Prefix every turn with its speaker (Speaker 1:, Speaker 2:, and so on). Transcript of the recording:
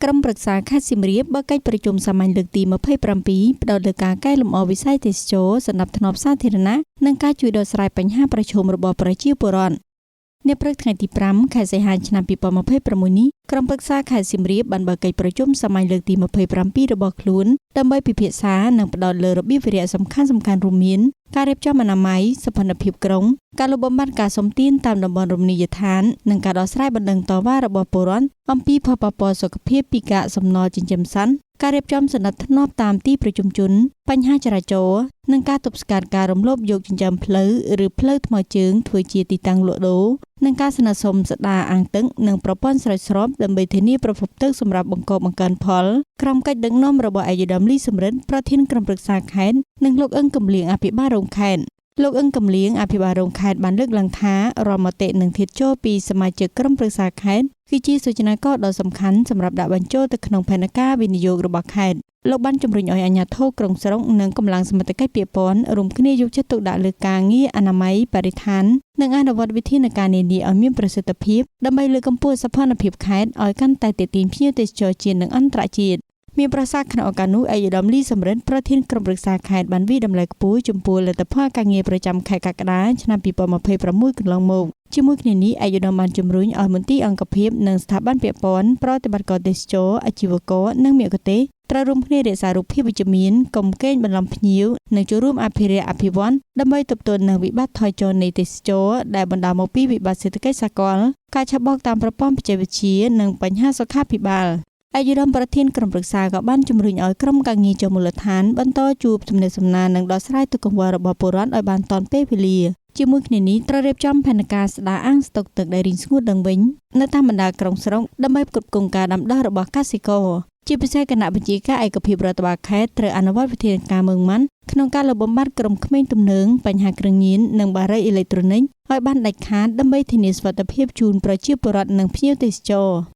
Speaker 1: ក្រុមប្រឹក្សាខេត្តសៀមរាបបើកកិច្ចប្រជុំសាមញ្ញលើកទី27ផ្ដោតលើការកែលម្អវិស័យទេសចរណ៍សណ្ដាប់ធ្នាប់សាធារណៈនិងការជួយដោះស្រាយបញ្ហាប្រឈមរបស់ប្រជាពលរដ្ឋនាព្រឹកថ្ងៃទី5ខែសីហាឆ្នាំ2026នេះក្រុមប្រឹក្សាខេត្តសៀមរាបបានបើកកិច្ចប្រជុំសាមញ្ញលើកទី27របស់ខ្លួនដើម្បីពិភាក្សានិងផ្ដោតលើរបៀបវិរៈសំខាន់ៗរួមមានការរៀបចំអនាម័យសភនភាពក្រុងការលុបបំបាត់ការសុំទានតាមតំបន់រមណីយដ្ឋាននិងការដោះស្រាយបណ្ដឹងតវ៉ារបស់ពលរដ្ឋអំពីផលប៉ះពាល់សុខភាពពីកាកសំណល់ចិញ្ចឹមសត្វការរៀបចំសណ្ដាប់ធ្នាប់តាមទីប្រជុំជនបញ្ហាចរាចរណ៍និងការទប់ស្កាត់ការរំលោភយកចិញ្ចើមផ្លូវឬផ្លូវថ្មើរជើងធ្វើជាទីតាំងលក់ដូរនិងការស្នើសុំស្ដារអាងទឹកនិងប្រព័ន្ធស្រោចស្រពដើម្បីធានាប្រភពទឹកសម្រាប់បង្កបង្កើនផលក្រោមកិច្ចដឹកនាំរបស់ឯកឧត្តមលីសំរិទ្ធប្រធានក្រុមប្រឹក្សាខេត្តនិងលោកអឹងកំលៀងអភិបាលរងខេត្តលោកអឹងកំលៀងអភិបាលរងខេត្តបានលើកឡើងថារាល់មតិនិងធាតុចូលពីសមាជិកក្រុមប្រឹក្សាខេត្តគឺជាសូចនាករដ៏សំខាន់សម្រាប់ដាក់បញ្ចូលទៅក្នុងផែនការវិនិយោគរបស់ខេត្តលោកបានជំរុញឲ្យអាជ្ញាធរក្រុងស្រុកនិងកម្លាំងសមត្ថកិច្ចពាក់ព័ន្ធរួមគ្នាយកចិត្តទុកដាក់លើការងារអនាម័យបរិស្ថាននិងអនុវត្តវិធានការនានាឲ្យមានប្រសិទ្ធភាពដើម្បីលើកកម្ពស់សោភណភាពខេត្តឲ្យកាន់តែទាក់ទាញភ្ញៀវទេសចរជាតិនិងអន្តរជាតិមានប្រសាសន៍ក្នុងឱកាសនោះឯកឧត្តមលីសំរិទ្ធប្រធានក្រុមប្រឹក្សាខេត្តបានវាយតម្លៃខ្ពស់ចំពោះលទ្ធផលការងារប្រចាំខែកក្កដាឆ្នាំ2026កន្លងមកជាមួយគ្នានេះឯកឧត្តមបានជំរុញឲ្យមន្ទីរអង្គភាពនិងស្ថាប័នពាក់ព័ន្ធប្រតិបត្តិការទេសចរអាជីវករនិងមគ្គុទ្ទេសក៍ត្រូវរួមគ្នារក្សារូបភាពវិជ្ជមានកុំកេងបន្លំភ្ញៀវនិងចូលរួមអភិរក្សអភិវឌ្ឍដើម្បីទប់ទល់នឹងវិបត្តិថយចុះនៃទេសចរដែលបណ្ដាលមកពីវិបត្តិសេដ្ឋកិច្ចសកលការឆបោកតាមប្រព័ន្ធបច្ចេកវិទ្យានិងបញ្ហាសុខាភិបាលឯកឧត្តមប្រធានក្រុមប្រឹក្សាក៏បានជំរុញឲ្យក្រុមការងារចុះមូលដ្ឋានបន្តជួបទំនាក់ទំនងនិងដោះស្រាយទុក្ខកង្វល់របស់ពលរដ្ឋឲ្យបានទាន់ពេលវេលាជាមួយគ្នានេះត្រូវរៀបចំផែនការស្ដារអាងស្តុកទឹកដែលរីងស្ងួតឡើងវិញនៅតាមបណ្ដាក្រុងស្រុកដើម្បីផ្គត់ផ្គង់ការដាំដុះរបស់កសិករជាពិសេសគណៈបញ្ជាការឯកភាពរដ្ឋបាលខេត្តត្រូវអនុវត្តវិធានការម៉ឺងម៉ាត់ក្នុងការលុបបំបាត់ក្រុមក្មេងទំនើងបញ្ហាគ្រឿងញៀននិងបារីអេឡិចត្រូនិកឲ្យបានដាច់ខាតដើម្បីធានាសុវត្ថិភាពជូនប្រជាពលរដ្ឋនិងភ្ញៀវទេសចរ។